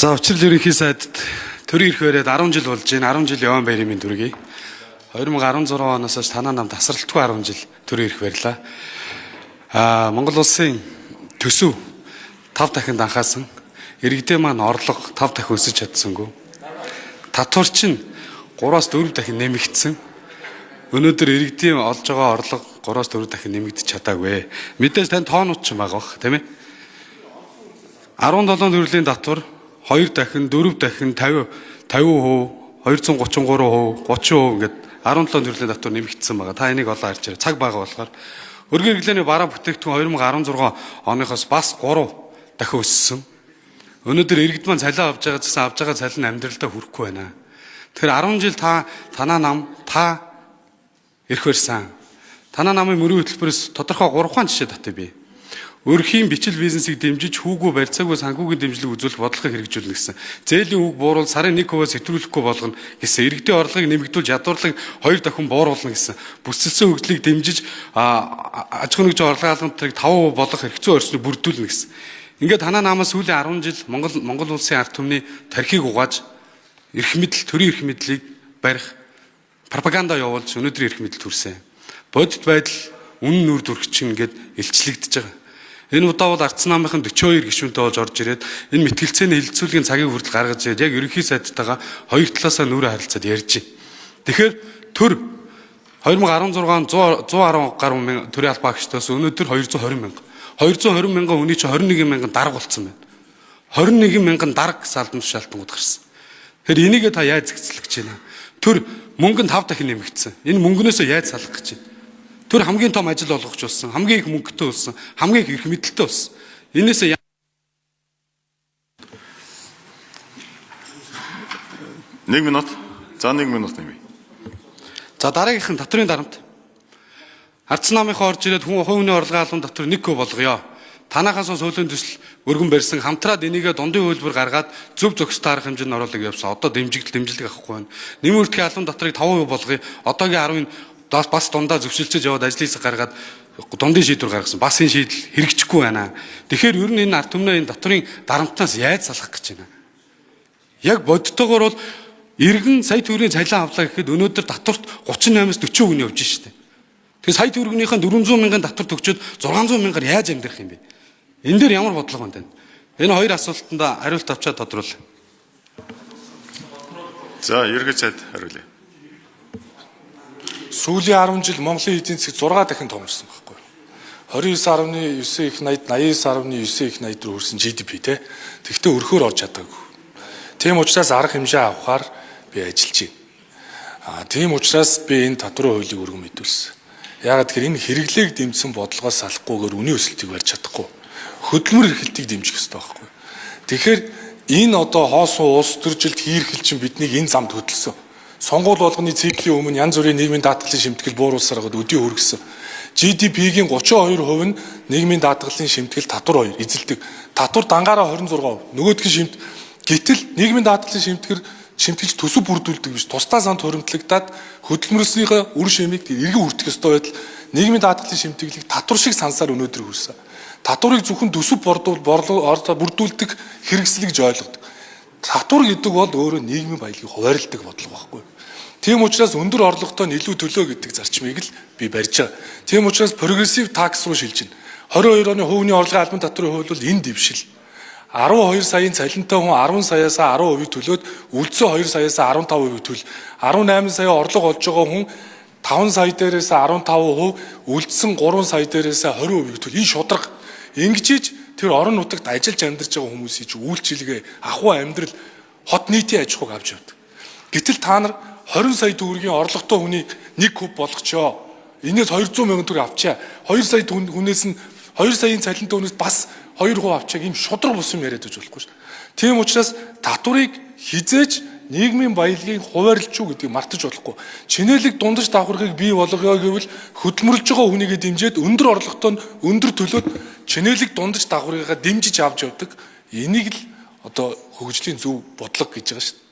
За учрал ерөнхий сайдд төрийн эрх бариад 10 жил болж байна. 10 жил яван баярын минь төргий. 2016 оноос хойш танаа нам тасралтгүй 10 жил төрийн эрх барьлаа. Монгол улсын төсөв 5 дахин данхаасан. Иргэдээ маань орлого 5 дахин өсөж чадсангүй. Татвар чинь 3-4 дахин нэмэгдсэн. Өнөөдөр иргэдийн олж байгаа орлого 3-4 дахин нэмэгдэж чадаагүй. Мэдээж тань тоонууд ч байгаа бох, тийм ээ. 17 төрлийн татвар 2 дахин, 4 дахин, 50 50%, 233%, 30% ингээд 17 төрлийн татвар нэмэгдсэн байгаа. Та энийг олон харж байгаа. Цаг бага болохоор өргөн хэрэглээний бараа бүтээгдэхүүн 2016 оныхоос бас 3 дахин өссөн. Өнөөдөр иргэд маань цалин авч байгаа гэсэн авч байгаа цалин амьдралдаа хүрэхгүй байна. Тэгэхээр 10 жил та танаа нам та эрх барьсан. Танаа намын мөрийн хөтөлбөрөөс тодорхой 3 жишээ татъя би. Өрхийн бичил бизнесийг дэмжиж хүүгүй барьцаагүй санхүүгийн дэмжлэг үзүүлэх бодлогыг хэрэгжүүлнэ гэсэн. Зээлийн үг бууруул сарын 1%-аас хэтрүүлэхгүй болгоно гэсэн. Иргэдийн орлогыг нэмэгдүүлж ядуурлыг 2 дахин бууруулна гэсэн. Бүсэлсэн хөгжлийг дэмжиж аж ахуйн нэгжийн орлогын албан татварыг 5% болгох хэрэгцээ орчныг бүрдүүлнэ гэсэн. Ингээд танаа намаас сүүлийн 10 жил Монгол улсын ард түмний тархийг угааж эрх мэдэл, төрийн эрх мэдлийг барих пропаганда явуулж өнөөдрийн эрх мэдэл төрсэн. Бодит байдал үнэн нүр дүрхчин ингээд илчлэгдэж байгаа. Энэ удаа бол Ардсан намынхан 42 гишүүнтэй болж орж ирээд энэ мэтгэлцээний хилцүүлгийн цагийг хүртэл гаргаж ирээд яг ерөнхий сайдтайгаа хоёр талаасаа нүрээ харилцаад ярьж байна. Тэгэхээр төр 2016 он 110 гаруй мянга төрийн албан агчдаас өнөөдөр 220 мянга. 220 мянган хүний чинь 21 мянган дарга болсон байна. 21 мянган дарга гэсэн албан тушаалтангууд гарсан. Тэгэхээр энийгээ та яаж зэгцлэх гэж байна? Төр мөнгө нь 5 дахин нэмэгдсэн. Энэ мөнгнөөсөө яаж салах гэж байна? Тэр хамгийн том ажил олгогч болсон, хамгийн их мөнгөтэй болсон, хамгийн их эрх мэдэлтэй болсон. Энээсээ 1 минут. За 1 минут нэмье. За дараагийнх нь татврын дарамт. Ардсан намынхаа орж ирээд хүн хувийн орлогын албан татвар 1% болгоё. Танахаас сүүлийн төсөл өргөн барьсан хамтраад энийгээ дундын хөлбөр гаргаад зөв зохистой арга хэмжээнд оруулах явсан. Одоо дэмжлэг авахгүй байна. Нэмэр үртгэхийн албан татварыг 5% болгоё. Одоогийн 10-ын бас дундаа зөвшөлдсөж яваад ажлын хэсэг гаргаад дундын шийдвэр гаргасан. Бас энэ шийдэл хэрэгжихгүй байна. Тэгэхээр ер нь энэ ард түмнээ энэ татврын дарамтнаас яаж салах гэж байна? Яг бодтойгоор бол иргэн сая төгрөгийн цалин авлаа гэхэд өнөөдөр татварт 38-аас 40% нь явж штэ. Тэгэхээр сая төгрөгнийхэн 400 мянган татвар төгчөөд 600 мянгаар яаж амьдрах юм бэ? Энэ дээр ямар бодлого байна тань? Энэ хоёр асуултанд хариулт авчаад тодруул. За ерөнхий сайд хариулъя. Сүүлийн 10 жил Монголын эдийн засаг 6 дахин томорсон байхгүй юу? 29.9 их 80 89.9 их 80 руу хүрсэн GDP те. Тэгэхдээ өрхөөр орж чадаагүй. Тийм учраас арга хэмжээ авахар би ажиллаж байна. Тийм учраас би энэ татварын хуулийг өргөн мэдүүлсэн. Яагаад тэгэхээр энэ хэрэглээг дэмжсэн бодлогоос салахгүйгээр үнийн өсөлтийг барьж чадахгүй. Хөдөлмөр эрхлэлтийг дэмжих ёстой байхгүй юу? Тэгэхээр энэ одоо хоосон улс төржилт хийрхэл чинь биднийг энэ замд хөдөлсөн. Сонгуул болгоны циклийн өмнө янз бүрийн нийгмийн даатгалын шимтгэл бууруулсаар байгаад өдий хүргэсэн. GDP-гийн 32% нь нийгмийн даатгалын шимтгэл татвар хоёр эзэлдэг. Татвар дангаараа 26%. Нөгөөх нь гэтэл нийгмийн даатгалын шимтгэлч төсөв бүрдүүлдэг биш. Тусдаа санд хуримтлагдаад хөдөлмөрлснийхөө үр шимийг эргэн хүртэх ёстой байтал нийгмийн даатгалын шимтгэлийг татвар шиг сансаар өнөөдөр хүрсэн. Татварыг зөвхөн төсөв бүрдүүлдэг хэрэгсэл гэж ойлгодог. Татвар гэдэг бол өөрөө нийгмийн баялагийг хуваарлдаг бодлого байхгүй. Тийм учраас өндөр орлоготой нь илүү төлөө гэдэг зарчмыг л би барьж байгаа. Тийм учраас прогрессив такс руу шилжинэ. 22 оны хувийн орлогын албан татврын хууль бол энэ дэвшил. 12 саяын цалинтай хүн 10 саяас 10% төлөөд үлдсэн 2 саяас 15% төл. 18 сая орлого олж байгаа хүн 5 сая дээрээс 15%, үлдсэн 3 сая дээрээс 20% төл. Энэ шударга. Ингэж тэр орон нутагт ажиллаж амьдарч байгаа хүмүүсийн чи үйлчилгээ, ахуй амьдрал, хот нийтийн аж ахуйг авч явдаг. Гэтэл та нар 20 сая төгрөгийн орлоготой хүний 1% болгочоо. Энээс 200 мянган төгрөг авчаа. 2 сая хүнээс нь 2 саяын цалинтай хүнээс бас 2% авчаа. Ийм шударга бус юм яриад байж болохгүй шүү. Тийм учраас татварыг хизээж нийгмийн баялагийг хуваарлж юу гэдгийг мартаж болохгүй. Чинэлэг дундаж давхаргыг бий болгоё гэвэл хөдөлмөрлж байгаа хүнийгээ дэмжиж өндөр орлоготой нь өндөр төлөөд чинэлэг дундаж давхаргыгаа дэмжиж авч явдаг. Энийг л одоо хөгжлийн зөв бодлого гэж байгаа шүү.